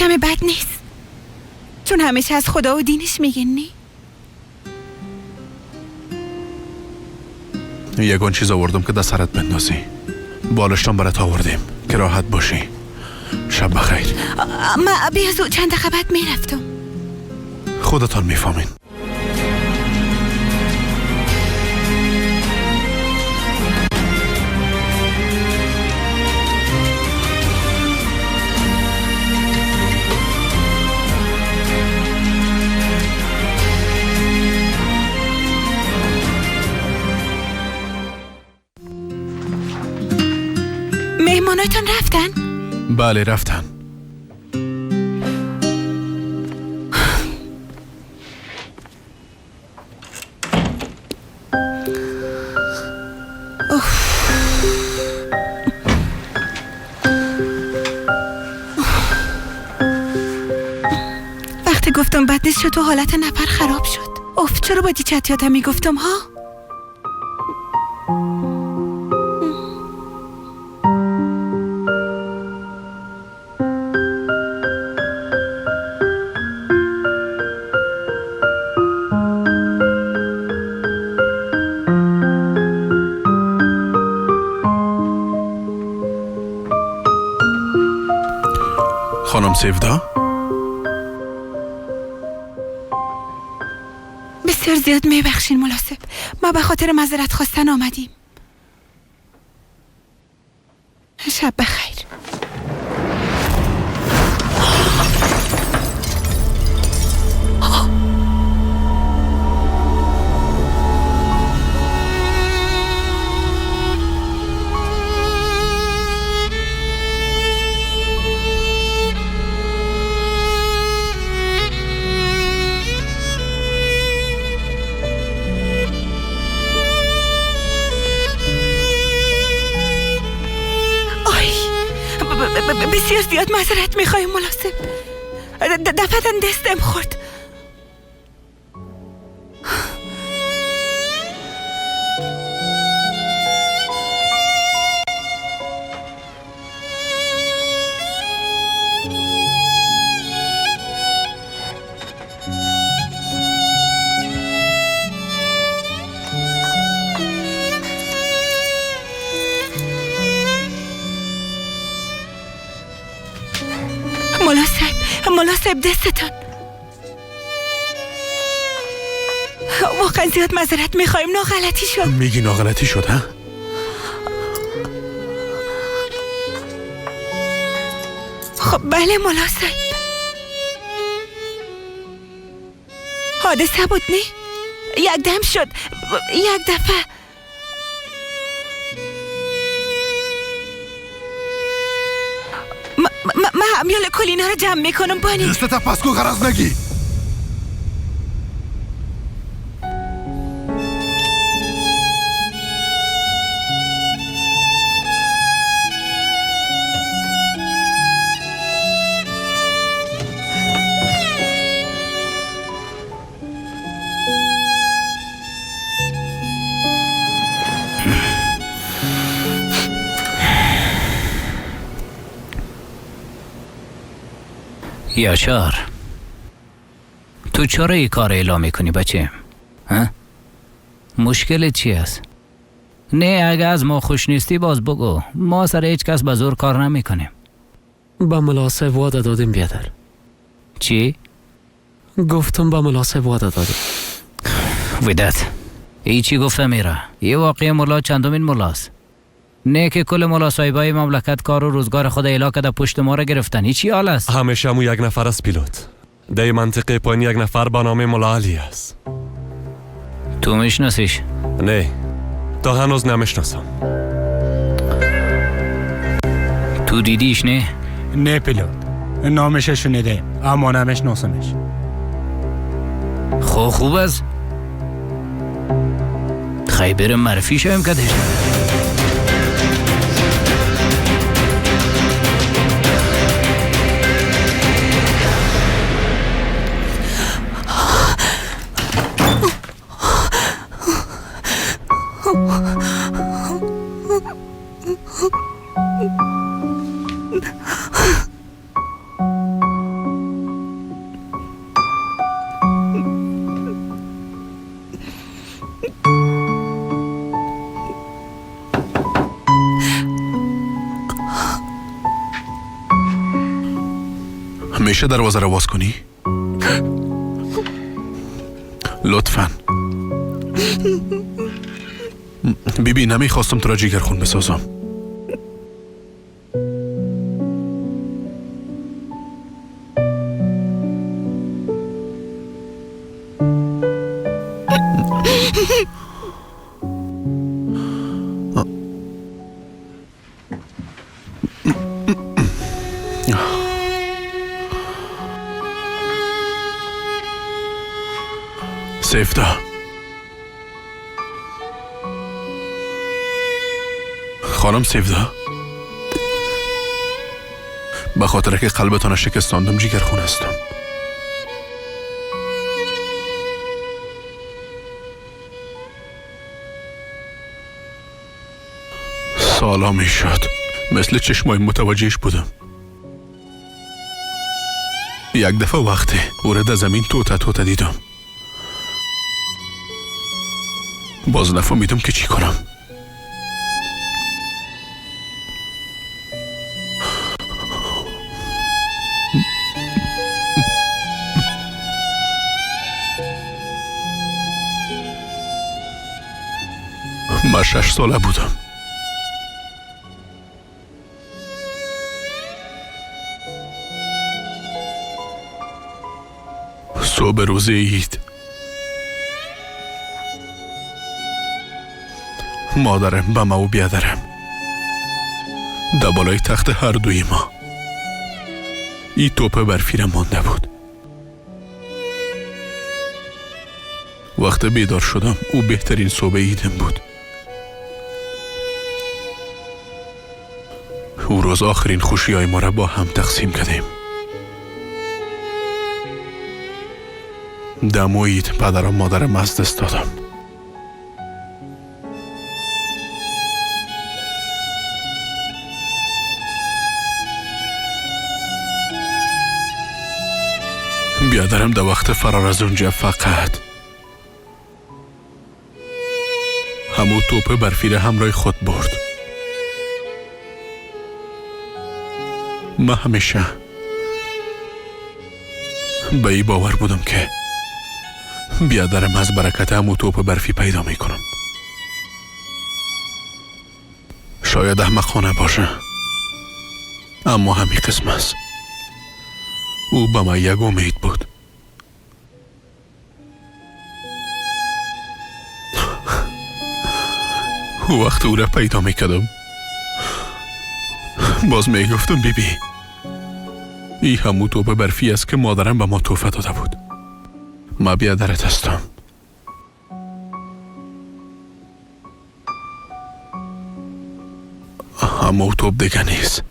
کم بد نیست، چون همیشه از خدا و دینش میگن. نی یگان چیز آوردم که در سرت بندازی. بالشتان برات آوردیم که راحت باشی. شب بخیر. ما بیازو چند دقیقه بعد میرفتم. خودتان میفهمین. مهمانایتان رفتن؟ بله رفتن. وقتی گفتم بد نیست شد و حالت نفر خراب شد. اوف چرا با دیچتیاتم میگفتم ها؟ خانم سیفدا؟ بسیار زیاد میبخشین مناسب. ما به خاطر معذرت خواستن آمدیم. شب بخیر. بسیار زیاد معذرت میخوایم مناسب. دفعتاً دستم خورد. مناسب دستتان. واقعا زیاد معذرت میخوایم، ناغلطی شد. میگی ناغلطی شد ها؟ خب بله مناسب. حادثه بود نی؟ یک دم شد، یک دفعه. ما همیال کلینا رو جمع میکنم بانی. دستت پس کو غرض نگی. یاشار، تو چرا این کار اعلام میکنی بچه؟ ها؟ مشکل چی است؟ نه اگه از ما خوش نیستی باز بگو، ما سر هیچ کس به زور کار نمیکنیم. با ملاسب وعده دادیم بیادر. چی؟ گفتم با ملاسب وعده دادیم. ودت ای چی گفته میره؟ یه واقعی ملا چندمین ملاست؟ نه که کل ملا صاحبای مملکت کار و روزگار خود اعلا کده پشت ما را گرفتن. هیچ حال است. همیشه مو یک نفر است پیلوت. در منطقه پایین یک نفر به نام ملا علی است. تو میشناسیش؟ نه، تا هنوز نمیشناسم. تو دیدیش نه؟ نه پیلوت، نامش شنیده اما نمیشناسمش. خب خوب است. خیلی برم معرفی شویم کدش. میشه دروازه رو باز کنی؟ لطفاً. بیبی نمیخواستم تو را جگر خون بسازم. سیفتا، خانم سیفدا، به خاطر که قلبتان شکستاندم جگر خون هستم. سالا می شد مثل چشمای متوجهش بودم. یک دفعه وقتی او را در زمین توته توته دیدم، باز نفهمیدم که چی کنم. من 6 ساله بودم. صبح روز عید مادرم به ما و بیادرم در بالای تخت هر دوی ما ای توپ برفی را مانده بود. وقت بیدار شدم او بهترین صبح عیدم بود. او روز آخرین خوشی های ما را با هم تقسیم کردیم. دم و عید پدر و مادرم از دست دادم. بیادرم در وقت فرار از اونجا فقط همو توپ برفی را همراه خود برد. من همیشه به این باور بودم که بیادرم از برکت همو توپ برفی پیدا میکنم. شاید احمقانه باشه، اما همین قسم است. او به من یک امید بود. او وقت او را پیدا میکردم باز میگفتم بیبی ای همو توپ برفی است که مادرم به ما تحفه داده بود. ما بیادرت هستم. اما او توپ دیگه نیست.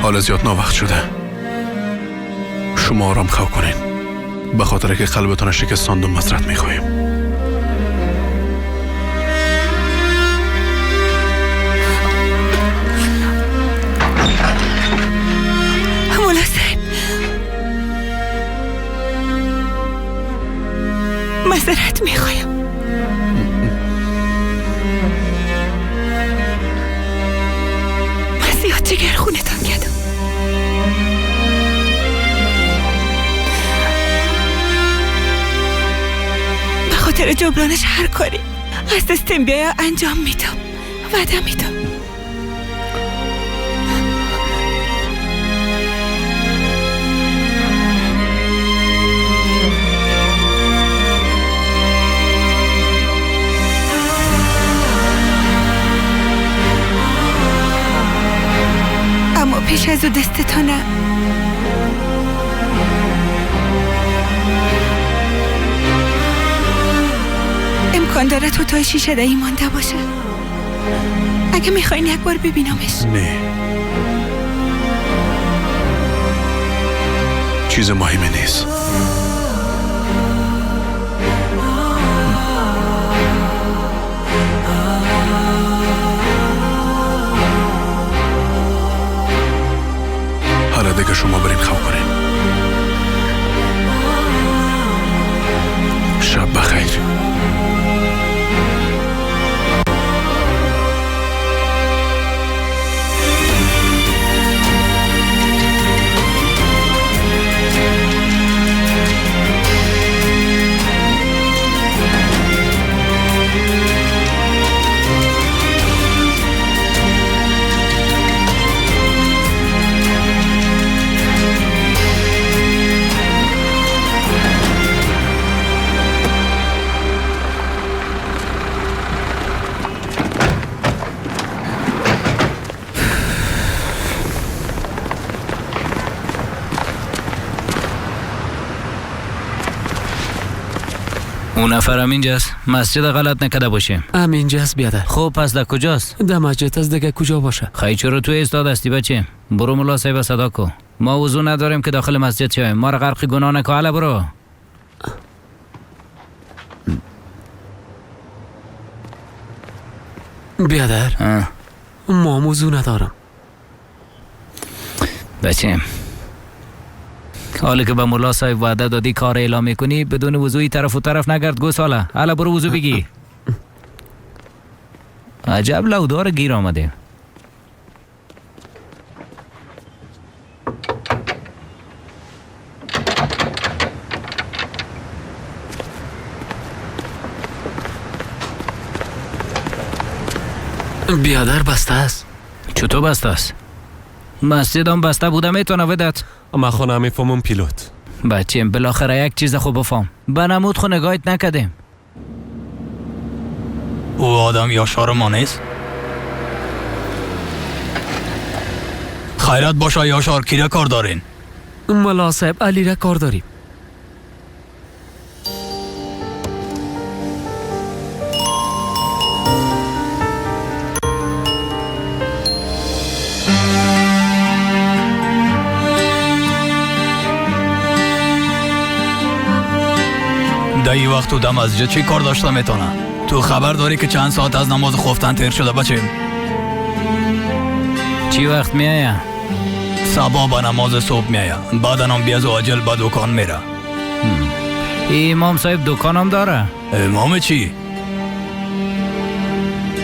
حالا زیاد ناوقت شده. شما آرام خو کنین. به خاطر که قلبتان شکستاندم معذرت میخواهیم. مولا صاحب، معذرت میخوایم. من زیاد جگر خونتان کردم. به خاطر جبرانش هر کاری از دستم بیاید انجام میدم. وعده میدم. اما پیش از او دستتانم امکان داره تو تا شیشه دهی مانده باشه. اگه میخواین یک بار ببینمش. نه، چیز مهمی نیست. اون نفر هم اینجاست؟ مسجد غلط نکده باشیم. هم اینجاست بیادر. خب پس در کجاست؟ در مسجد از دیگه کجا باشه؟ خیلی چرا تو ایستاد هستی بچه؟ برو ملا صاحب صدا کو. ما وضو نداریم که داخل مسجد شویم. ما را غرق گناه نکو. حالا برو. بیادر ما وضو ندارم بچه. حالا که به ملا صاحب وعده دادی کار اعلام میکنی، بدون وضوی طرف و طرف نگرد گوساله. حالا برو وضو بگی. عجب لودار گیر آمده. بیادر بسته است. چطور بسته است؟ مسجد هم بسته بوده میتونه ودت. ما خونه میفهمم پیلوت. بچیم بالاخره یک چیز خوب بفهم. به نمود خو نگاهت نکردیم. او آدم یاشار ما نیست؟ خیرت باشه یاشار، کی را کار دارین؟ ملا صاحب علی را کار داریم. در وقت تو دم مسجد چی کار داشته میتونه؟ تو خبر داری که چند ساعت از نماز خفتن تیر شده بچیم؟ چی وقت میایه؟ صبا به نماز صبح میایه، بعدا هم بیز و عاجل به دکان میره. امام صاحب دکان هم داره؟ امام چی؟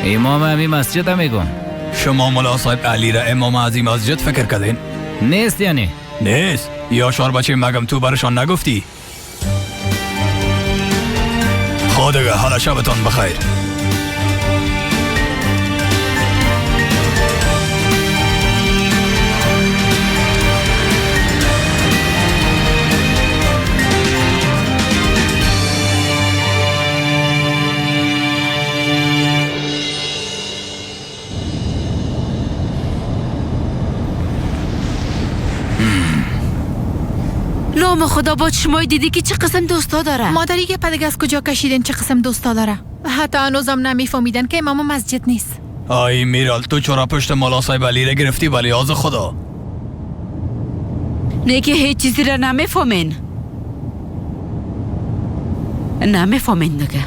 امام همی مسجد هم میگم. شما ملا صاحب علی را امام از این مسجد فکر کردین؟ نیست یعنی؟ نیست. یاشار بچه مگم تو برشان نگفتی؟ خدا حالا شبتان بخیر. نام خدا با چشمای دیدی که چه قسم دوستا داره. مادری که پدگ از کجا کشیدن چه قسم دوستا داره؟ حتی هنوزم نمیفهمیدن که امام مسجد نیست. آی میرال تو چرا پشت ملا صاحب علی را گرفتی؟ ولی از خدا نه که هیچ چیزی را نمیفهمین. نمیفهمین دیگه.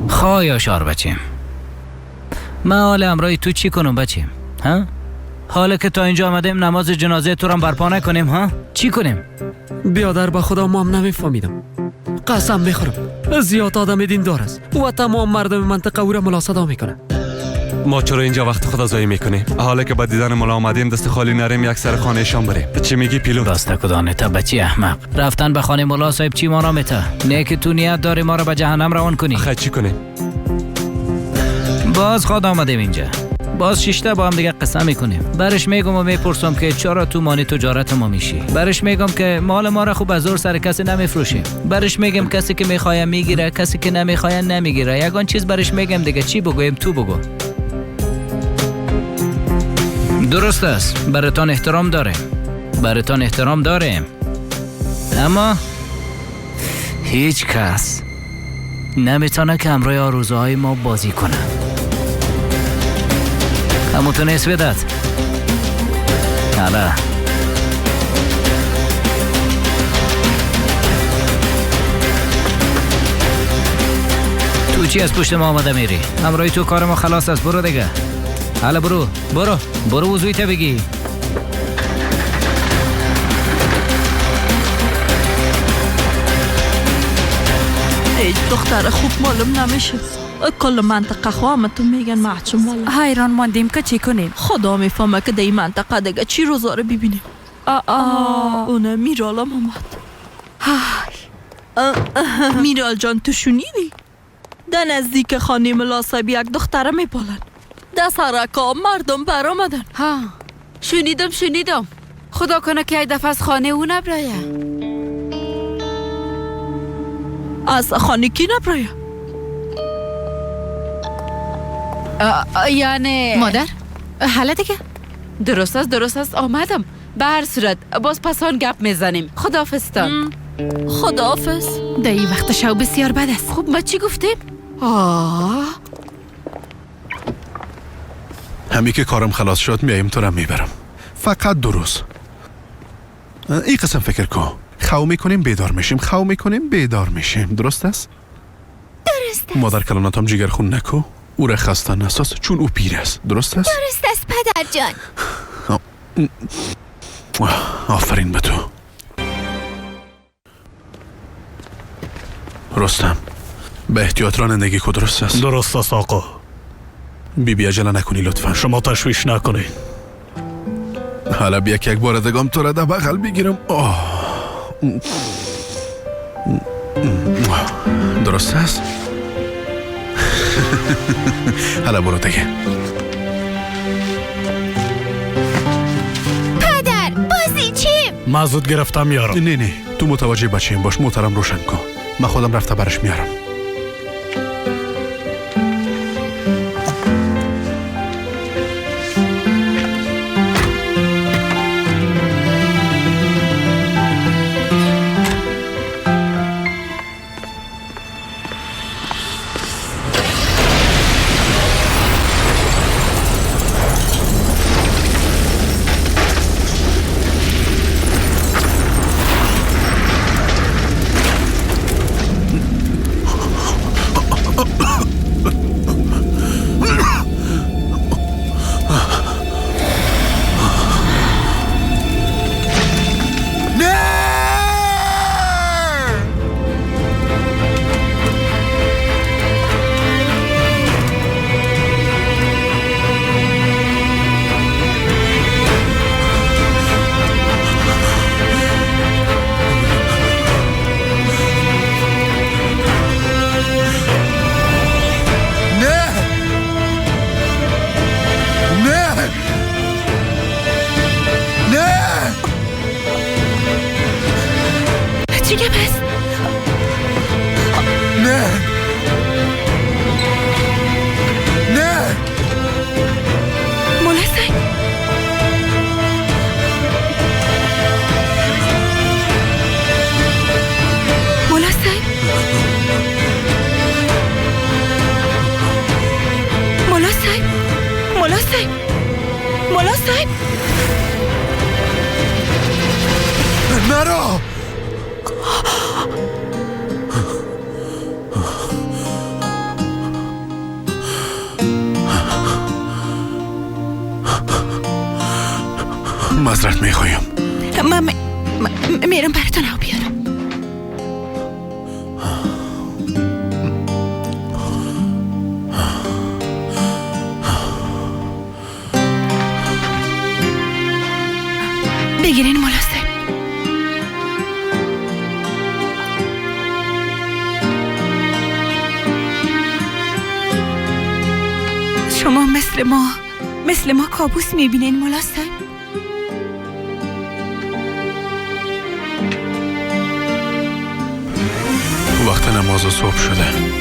خواه یاشار بچیم، من حال امرای تو چی کنم بچیم؟ ها؟ حالا که تا اینجا آمدیم نماز جنازه تو را برپا نکنیم ها؟ چی کنیم؟ بیادر به خدا ما هم نمیفهمیدم. قسم میخورم زیاد آدم دیندار است و تمام مردم منطقه او را ملا صدا میکنه. ما چرا اینجا وقت خدا ضایع میکنیم؟ حالا که با دیدن ملا آمدیم دست خالی نریم، یک سر خانه شام بریم. چی میگی پیلوت؟ راسته کدانه تا بچی احمق. رفتن به خانه ملا صاحب چی ما را میته؟ نه که تو نیت داری ما را به جهنم روان کنی. خی چی کنیم؟ باز خود آمدیم اینجا، باز شیشته با هم دیگه قصه میکنیم. برش میگم و میپرسم که چرا تو مانی تجارت ما میشی. برش میگم که مال ما را خوب از زور سر کسی نمیفروشیم. برش میگم کسی که میخواد میگیره، کسی که نمیخواد نمیگیره. یگان چیز برش میگم دیگه. چی بگویم؟ تو بگو. درست است، براتان احترام داریم، براتان احترام داریم، اما هیچ کس نمیتونه که همراه آرزوهای ما بازی کنه. اما تو نیست بدد. حالا تو چی از پشت ما آمده میری؟ همراه تو کار ما خلاص است. برو دیگه. حالا برو برو برو وضوی تا بگی. ای دختر خوب معلوم نمیشه. کل منطقه خو تو میگن معچوم والا. حیران ماندیم که چی کنیم. خدا میفهمه که در این منطقه دیگه چی روزا رو ببینیم. اونه میرالم آمد. میرال جان تو شنیدی؟ در نزدیک خانه ملا صاحب یک دختره میپالن. در سرکا مردم برآمدن. ها شنیدم شنیدم. خدا کنه که یک دفعه از خانه او نبرایه. از خانه کی نبرایه؟ یعنی مادر حالا دیگه درست است درست است آمدم. به هر صورت باز پسان گپ میزنیم. خداحافظتان. خداحافظ. در این وقت شو بسیار بد است. خب ما چی گفتیم؟ آه همی که کارم خلاص شد میایم تو را میبرم. فقط 2 روز. این قسم فکر کن. خو میکنیم بیدار میشیم، خو میکنیم بیدار میشیم. درست است؟ درست است. مادر کلاناتم جگر خون نکو، او را خسته نساز چون او پیر است. درست است؟ درست است پدر جان. آفرین به تو. رستم، به احتیاط رانندگی کو. درست است؟ درست است آقا. بی بی عجله نکنی لطفا. شما تشویش نکنی. حالا بیا که یک بار دگام تو را در بغل بگیرم. آه. درست است؟ حالا برو دیگه. پدر بازی چیم؟ من زود گرفتم میارم. نه نه تو متوجه بچه‌م باش، موترم روشن کن. من خودم رفته برش میارم. نرو. معذرت میخوایم. من میرم براتون آب بیارم. بگیرین ملا صاحب. شما مثل ما کابوس میبینین ملا صاحب؟ وقت نماز صبح شده.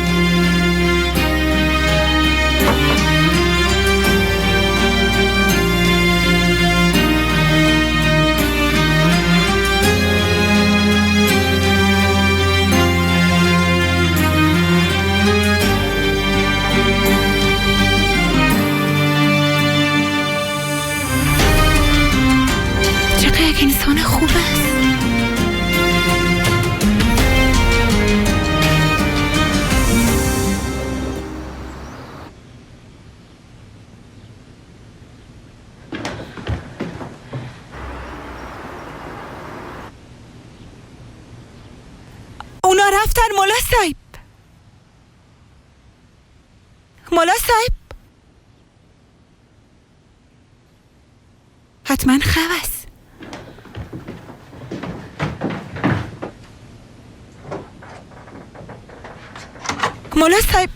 چقدر یک انسان خوب است. اونا رفتن ملا صاحب. ملا صاحب حتما خواست. ملا صاحب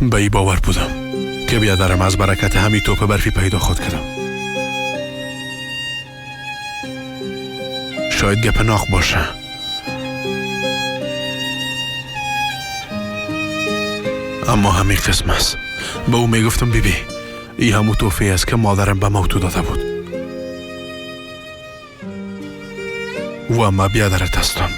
به ای باور بودم که بیادرم از برکت همی توپ برفی پیدا خود کردم. شاید گپ ناق باشه. اما همین قسم است. به او میگفتم بیبی ای همو توفیه است که مادرم به ما تو داده بود و ما بیادرت هستم.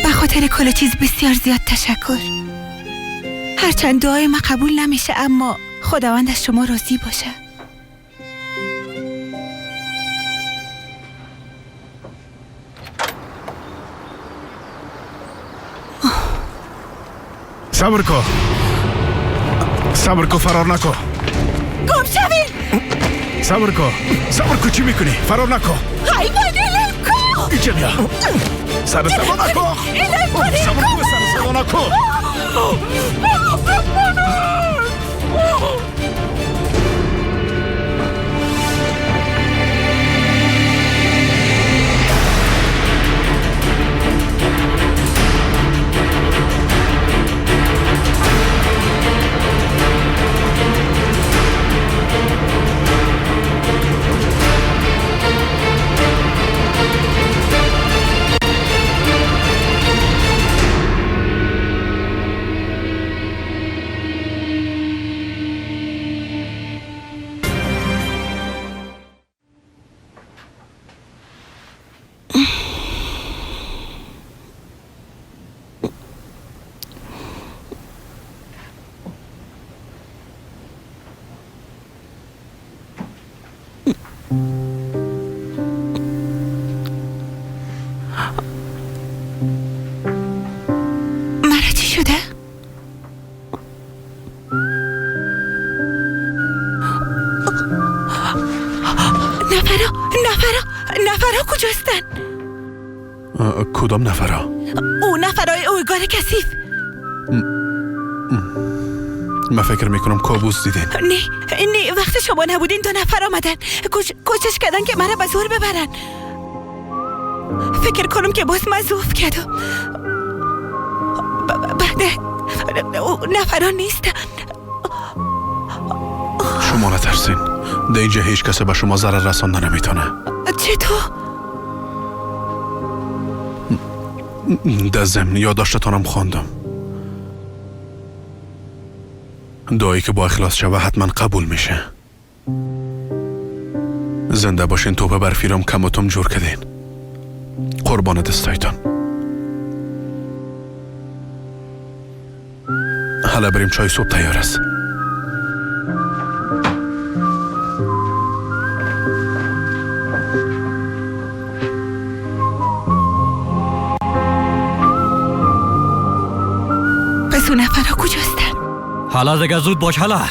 به خاطر کل چیز بسیار زیاد تشکر. هرچند دعای ما قبول نمیشه اما خداوند از شما راضی باشه. صبر کو، صبر کو، فرار نکو. گم شوین. صبر کو، صبر کو، چی میکنی؟ فرار نکو. حیوان علم کو. اینجا بیا. سر صدا نکو. صبر کو، سر صدا نکو. مرا چی شده؟ نفرها کجاستن؟ کدام نفرها؟ او نفرهای اوگار کثیف. من فکر میکنم کابوس دیدین. نه وقت شما نبودین 2 نفر آمدن، کوشش کردن که مرا به زور ببرن. فکر کنم که باز من ضعف کردم. بعد نفران نیست. شما نترسین، در اینجا هیچ کسی به شما ضرر رسانده نمیتونه. چطور؟ در ضمن یادداشتتانم خواندم. دعایی که با اخلاص شوه حتما قبول میشه. زنده باشین. توپه برفیرم کم و تم جور کردین. قربان دستایتان. حالا بریم، چای صبح تیار است. پس اون نفرها کجاستن؟ حالا دیگه زود باش. حالا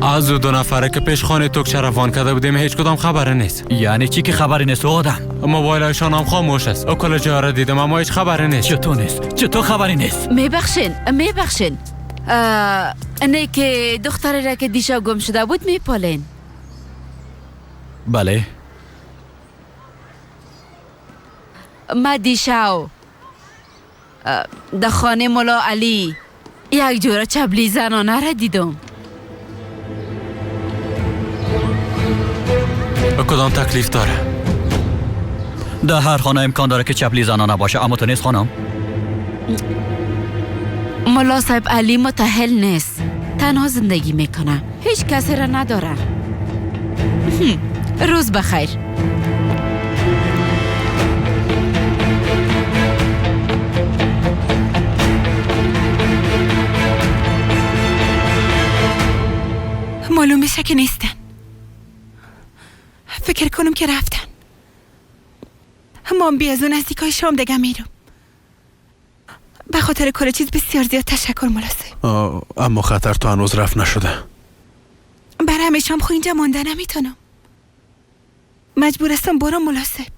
از 2 نفره که پیش خانه توکچه روان کرده بودیم هیچ کدام خبری نیست. یعنی چی که خبری نیست؟ آدم موبایلشان هم خاموش است. او کل جا را دیدم اما هیچ خبری نیست. چطور نیست؟ چطور خبری نیست؟ میبخشین. نه که دختری را که دیشب گم شده بود میپالین. بله. ما دیشب در خانه ملا علی یک جوره چبلی زنانه را دیدم. کدام تکلیف داره؟ در هر خانه امکان داره که چپلی زنانه باشه، اما تو نیست خانم. ملا صاحب علی متحل نیست، تنها زندگی میکنه، هیچ کسی را نداره. روز بخیر. معلوم میشه که نیستن. فکر کنم که رفتن. مام بی از اون نزدیکای شام دیگه میرم. به خاطر کل چیز بسیار زیاد تشکر ملاسه. اما خطر تو هنوز رفت نشده. برای همیشه هم خو اینجا مانده نمیتونم. مجبور هستم برم ملاسب.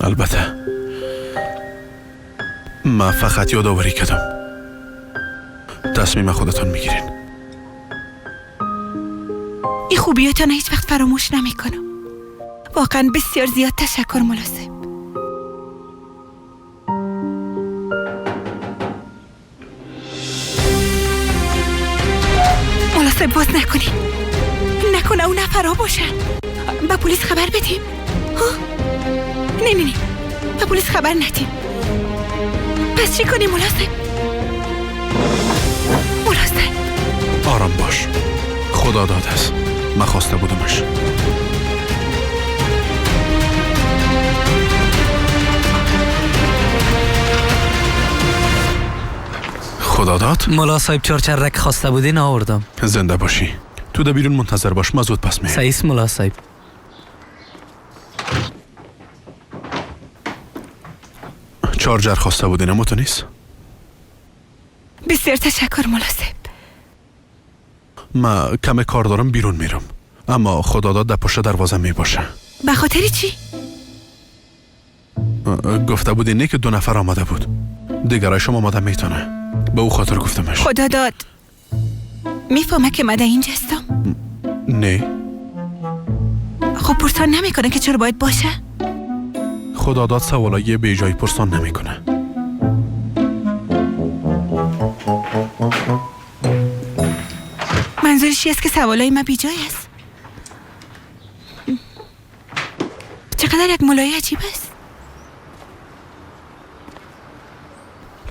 البته من فقط یادآوری کردم. تصمیم خودتان میگیرین. این خوبیاتان هیچ وقت فراموش نمیکنم. واقعا بسیار زیاد تشکر ملاسب. صاحب باز نکنیم. نکنه اون نفرها باشن. به پلیس خبر بدیم. ها؟ نه نه نه، به پلیس خبر ندیم. پس چی کنیم ملا صاحب؟ ملا صاحب آرام باش، خدا داد است. من خواسته بودمش. خدا داد؟ ملا صاحب چارچرک خواسته بودی آوردم. زنده باشی. تو در بیرون منتظر باش، من زود پس میام. صحیح ملا صاحب. چارجر خواسته بودی نمو تو نیست؟ بسیار تشکر ملا صاحب. من کم کار دارم بیرون میرم، اما خدا داد در پشت دروازه میباشه. به خاطر چی؟ گفته بودی نه که 2 نفر آمده بود، دیگرایشم آمده میتونه. به او خاطر گفتمش. خدا داد میفهمه که من در اینجا هستم؟ نه. خب پرسان نمیکنه که چرا باید باشه؟ خدا داد سوالای به جای پرسان نمیکنه. منظورش چی است که سوالای من بیجای است؟ چقدر یک ملای عجیب است.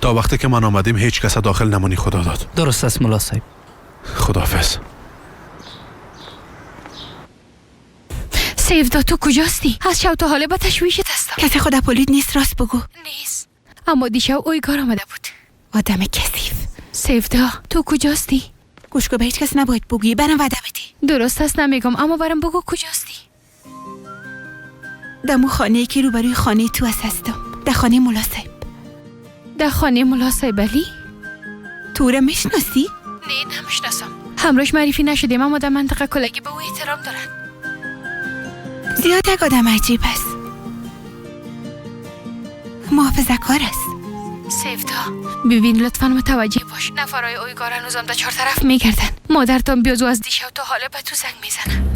تا وقتی که من آمدیم هیچ کس داخل نمانی. خدا داد. درست است ملا صاحب. خداحافظ. سیفدا تو کجاستی؟ از شب تا حالا با تشویشت هستم. کسی خدا پولید نیست، راست بگو. نیست، اما دیشب اویگار آمده بود. آدم کثیف. سیفدا تو کجاستی؟ گوش کن، به هیچ کس نباید بگویی، برام وعده بدی. درست است نمیگم، اما برام بگو کجاستی. دمو خانه که روبروی خانه تو هستم، در خانه ملا صاحب. در خانه ملا صاحب علی؟ تو را میشناسی؟ نه نمیشناسم، همراهش معرفی نشدیم، اما در منطقه کلگی به او احترام دارن. زیاد یک آدم عجیب است، محافظه کار است. سیفدا ببین لطفا متوجه باش، نفرای اویگار هنوزم در 4 طرف میگردن. مادرتان بیازو از دیشب تا حالا به تو زنگ میزنه.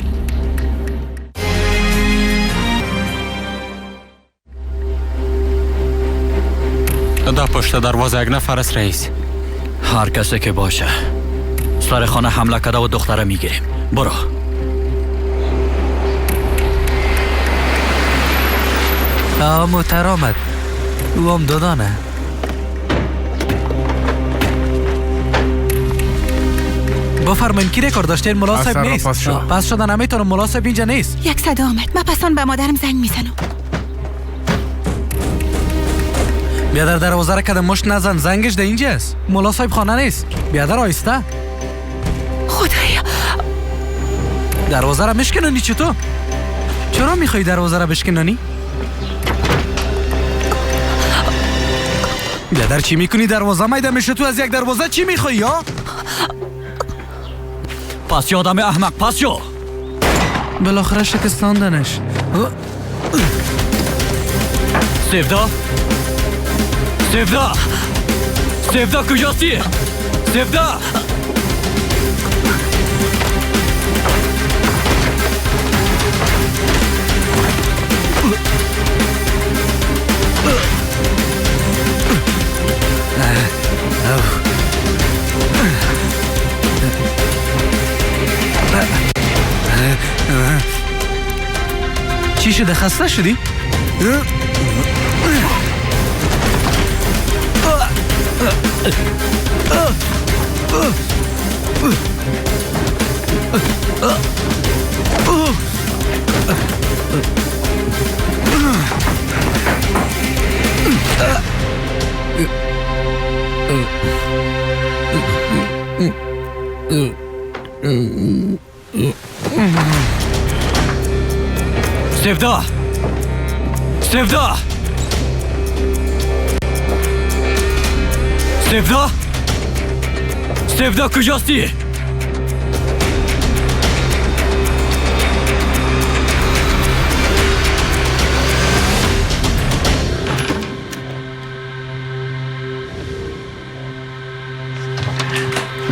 در پشت دروازه یک نفر است رئیس. هر کسی که باشه سر خانه حمله کرده و دختره میگیریم. برو. موتر آمد. او هم دادانه. بفرمایین کی رکورد داشتین؟ ملا صاحب نیست. پس شده نمیتونم، ملا صاحب اینجا نیست. یک صدا آمد، من پسان به مادرم زنگ میزنم. بیادر دروازه را کده مشت نزن، زنگش در اینجاست. ملا صاحب خانه نیست. بیادر آیسته. خدایا دروازه را میشکنانی چطور؟ چرا میخوای دروازه را بشکنانی؟ بیادر چی میکنی؟ دروازه میده میشه، تو از یک دروازه چی میخوای یا؟ پس یادم احمق، پس یا. بالاخره شکستاندنش. سیفدا سیفدا سیفدا کجاستی؟ سیفدا چی شده؟ خسته شدی؟ سیفدا سیفدا سیفدا سیفدا کجاستی؟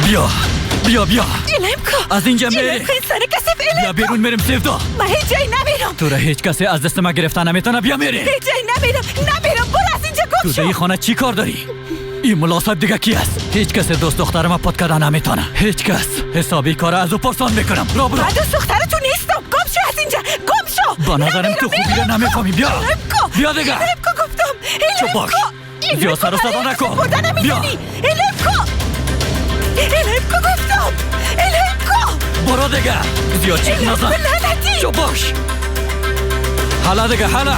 بیا بیا بیا الم از اینجا میریم. انسان کثیف بیا بیرون میریم سیفدا. من هیچ جایی نمیرم. تو را هیچ کسی از دست من گرفته نمیتونه. بیا میریم. هیچ جایی نمیرم، نمیرم. برو از اینجا گم شو. تو در این خانه چی کار داری؟ این ملا صاحب دیگه کی است؟ هیچ کس دوست دختر ما پات کرده نمیتونه. هیچ کس. حسابی کار از او پرسان میکنم. را برو. من دوست دختر تو نیستم. گم شو از اینجا. گم شو. با نظرم تو خوبی را نمیفهمی. بیا. بیا دیگه. گفتم. چوب باش. بیا سر و صدا نکن. بیا. الهمکو گفتم. الهمکو. برو دیگه. زیاد چیخ نزن. چوب باش. حالا دیگه حالا.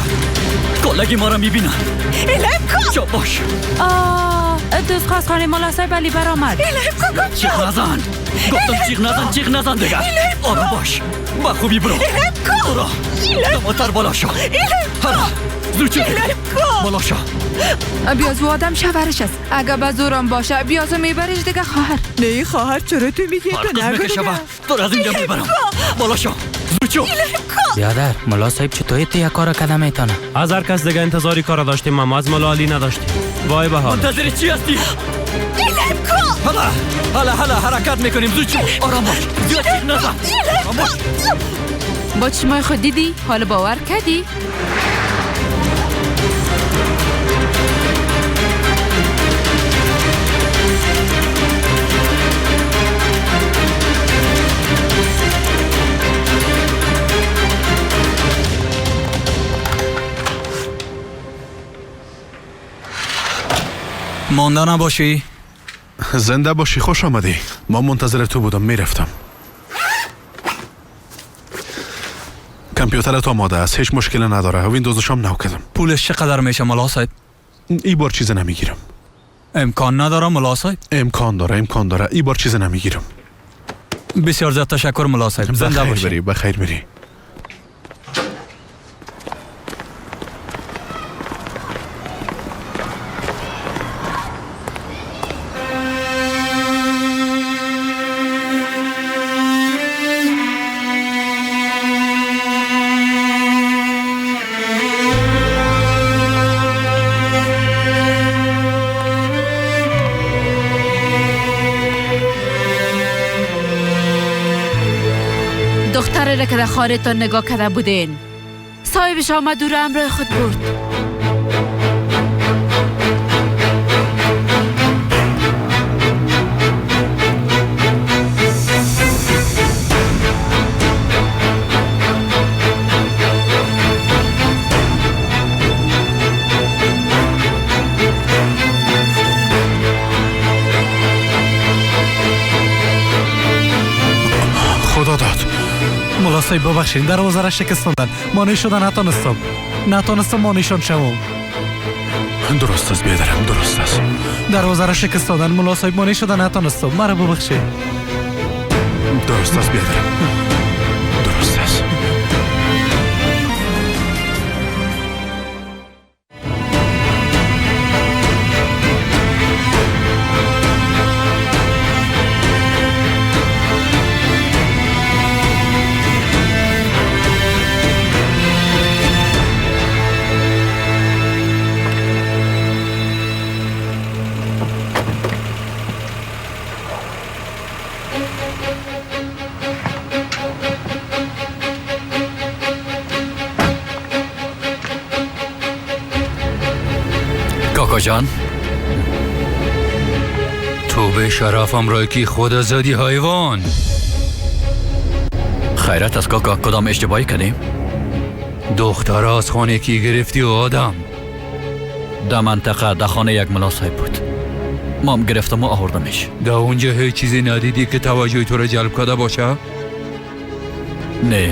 کلگی ما را میبینن. الهمکو. چوب باش. دوست خواست خانه ملا صاحب علی برآمد. الهمکو گم شو. چیخ نزن. گفتم چیخ نزن. چیخ نزن دیگه. آرام باش. با خوبی برو. الهمکو. برو. دماتر بالا شو. الهمکو. زود چیخ. بالا شو. بیازو آدم شوهرش است. اگه به زورم باشه بیازو میبریش دیگه خواهر. نه خواهر چرا تو میگی؟ تو نگو دیگه. تو از اینجا میبرم. بالا شو. زود شو. بیادر ملا صاحب چطوری تو یک کار کده میتونه؟ از هر کس دیگه انتظاری کار داشتیم اما از ملا علی نداشتیم. وای به حال. منتظر چی هستی؟ حالا حالا حالا حرکت میکنیم. زود شو. آرام باش. زیاد چیخ نزن. آرام باش. با چشمای خود دیدی؟ حالا باور کردی؟ مانده نباشی؟ زنده باشی. خوش آمدی. ما منتظر تو بودم. میرفتم. کامپیوترت آماده است. هیچ مشکل نداره. ویندوزش هم نو کردم. پولش چقدر میشه ملا صاحب؟ ای بار چیز نمیگیرم. امکان نداره ملا صاحب؟ امکان داره. امکان داره. ای بار چیز نمیگیرم. بسیار زیاد تشکر ملا صاحب. زنده باشی. بخیر بری. دختره را که در خانه تا نگاه کرده بودین، صاحبش آمد او را همراه خود برد. خدا داد. ملا صاحب ببخشید، دروازه را شکستاندن. مانع شدن نتانستم مانعشان شوم. درست است بیادرم، درست است. دروازه را شکستاندن ملا صاحب، مانع شدن نتانستم، مرا ببخشید. درست است بیادرم، درست است. کاکا جان، تو به شرفم رای کی خدا زدی حیوان. خیرت از کاکا، کدام اشتباهی کردیم؟ دختر از خانه کی گرفتی و آدم؟ در منطقه در خانه یک ملا صاحب بود، مام گرفتم و آوردمش. در اونجا هیچ چیزی ندیدی که توجه تو را جلب کرده باشه؟ نه،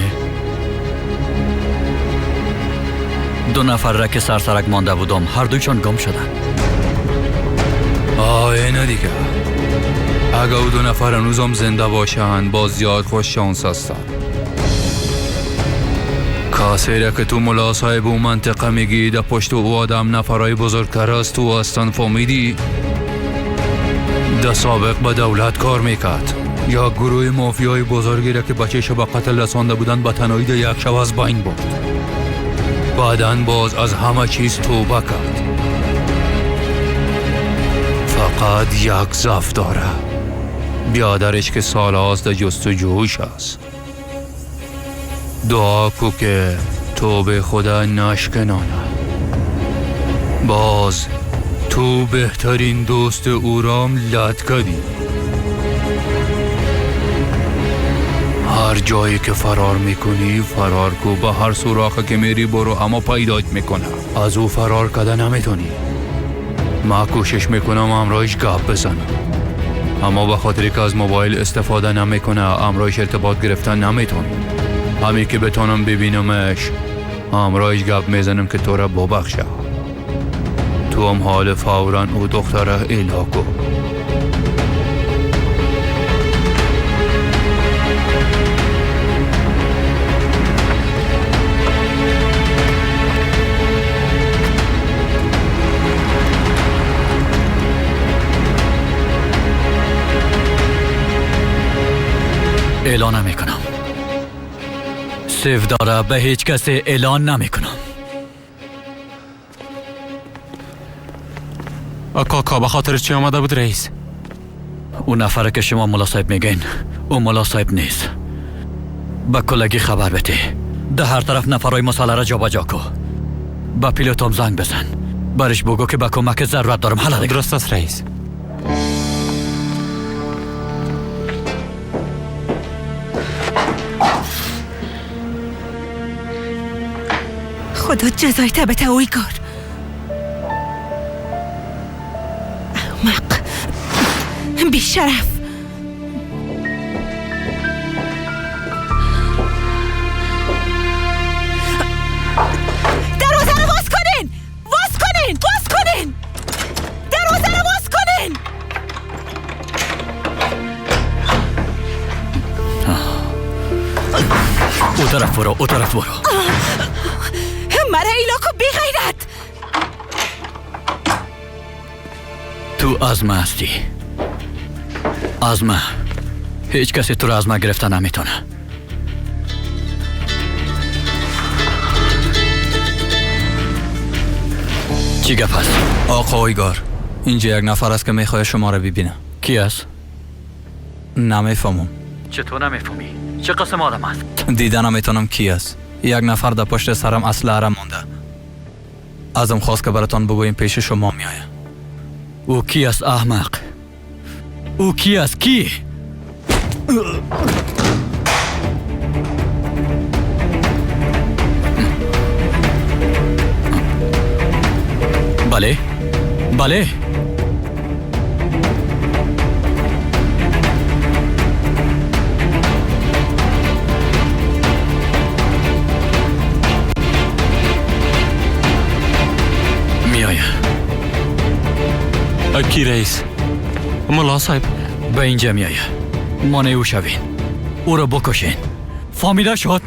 دو نفر را که سرسرک مانده بودم هر دویشان گم شدن. آه نه دیگه، اگه او دو نفر هنوزم زنده باشن باز زیاد خوش شانس هستن. کسی را که تو ملا صاحب او منطقه میگی در پشت او آدم نفرهای بزرگتر از تو هستن، فهمیدی؟ در سابق به دولت کار میکرد یا گروه مافیای بزرگی را که بچه‌شو به قتل رسانده بودن به تنهایی در یک شب از بین برد. بعداً باز از همه چیز توبه کرد. فقط یک ضعف داره، بیادرش که سالهاست در جستجوش است. دعا کو که توبه خدا نشکنانه. باز تو بهترین دوست او رام لد کردی. هر جایی که فرار میکنی فرار کو، به هر سوراخ که میری برو، اما پیدات میکنه. از او فرار کده نمیتونی. ما کوشش میکنم امرایش گپ بزنم، اما به خاطر که از موبایل استفاده نمیکنه امرایش ارتباط گرفتن نمیتونم. همین که بتونم ببینمش امرایش گپ میزنم که تو را ببخشه. تو هم حال فوراً او دختره ایلا کو. اعلان نمیکنم. سیف داره به هیچ کسی اعلان نمیکنم. کاکا به خاطر چی آمده بود رئیس؟ اون نفره که شما ملا صاحب میگین او ملا صاحب نیست. به کلگی خبر بده. ده هر طرف نفرای مسلح را جابجا کو. به پیلوتم زنگ بزن. برش بگو که به کمک ضرورت دارم. حالا دیگه. درست است رئیس. خدا جزای تبت اویگار. احمق بیشرف. دروازه رو باز کنین! باز کنین! باز کنین! دروازه رو باز کنین! او طرف برو، او طرف برو. مرا ایلاکو بی غیرت. تو از ما هستی، از ما. هیچ کسی تو را از ما گرفته نمیتونه. چی گپ هست؟ آقا اویگار، اینجا یک نفر است که میخواد شما را ببینه. کی است؟ نمیفهمم. چطور نمیفهمی؟ چه قسم آدم است؟ دیده نمیتونم کی است. یک نفر در پشت سرم اسلحه را مانده. ازم خواست که براتان بگویم پیش شما میآید. او کی است احمق؟ او کی است؟ کی؟ بله بله. کی رئیس؟ ملا صاحب به اینجا میآید. مانع او شوین، او را بکشین. فهمیده شد؟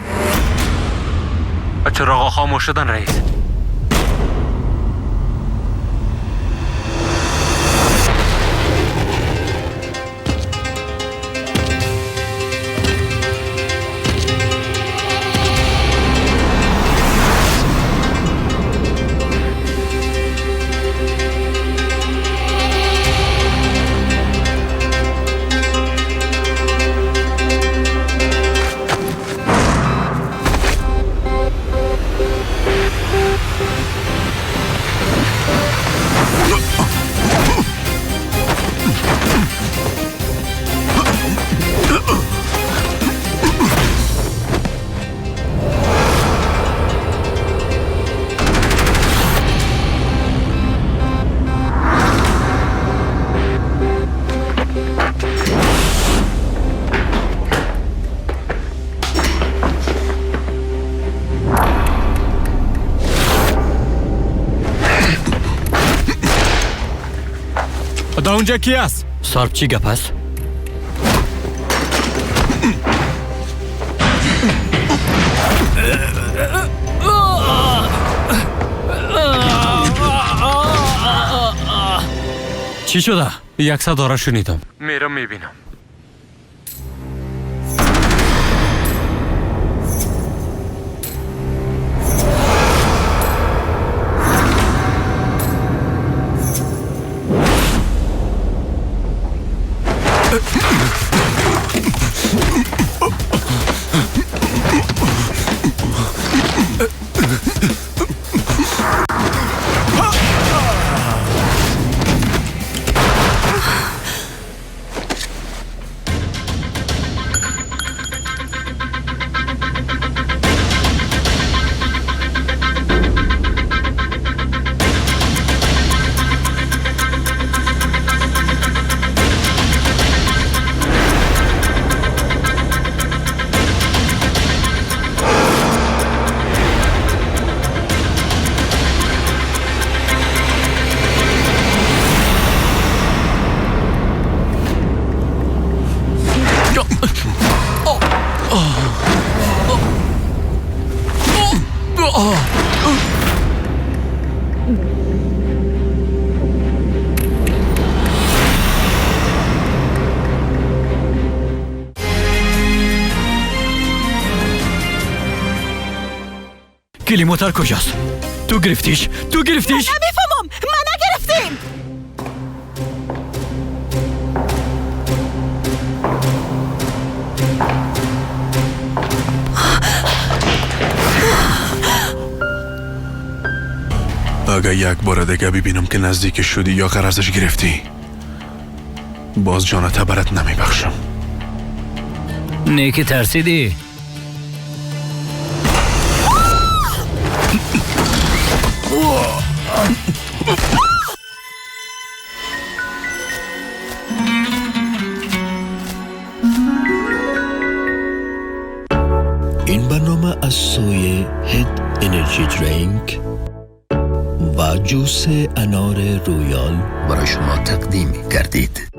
چراغ خاموش شدن رئیس. اونجا کی است؟ سرب چی گپ است؟ چی شده؟ یک صدا را شنیدم. میرم میبینم. کلی موتر کجاست؟ تو گرفتیش؟ تو گرفتیش؟ من نمیفهمم، من نگرفتیم. اگه یک بار دیگه ببینم که نزدیک شدی یا قرضش گرفتی، باز جانت برات نمیبخشم. نه که ترسیدی؟ این برنامه از سوی هد انرژی درینک و جوس انار رویال برای شما تقدیم گردید.